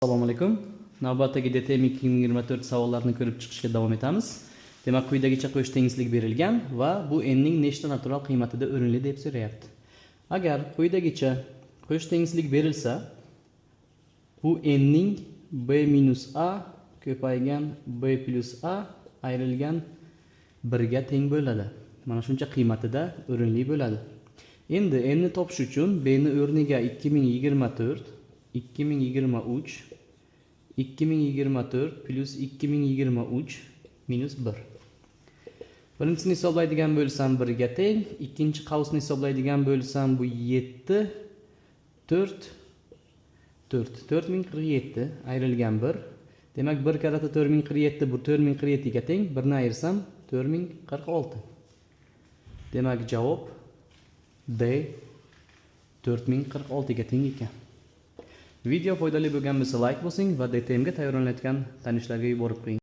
Assalomu alaykum. Navbatdagi DTM 2024 savollarini ko'rib chiqishga davom etamiz. Demak, quyidagicha qo'sh tengsizlik berilgan va bu n ning nechta natural qiymatida o'rinli deb so'rayapti. Agar quyidagicha qo'sh tengsizlik berilsa, bu n ning b minus a ko'paygan b plus a ayrilgan 1 ga teng bo'ladi. Mana shuncha qiymatida o'rinli bo'ladi. Endi n ni topish uchun b ni o'rniga 2024, 2023, 2024 plus 2023 minus 1. Birinchisini hisoblaydigan bo'lsam, 1 ga teng, ikkinchi qavsni hisoblaydigan bo'lsam, bu 7, 4, 4, 4047 ayrilgan 1. Demak, 1 karata 4047 bu 4047 ga teng, 1 ni ayirsam 4046. Demak, javob D 4046 ga teng ekan. Video foydali bo'lgan bo'lsa, like bosing va DTMga tayyorlanayotgan tanishlarga yuborib qo'ying.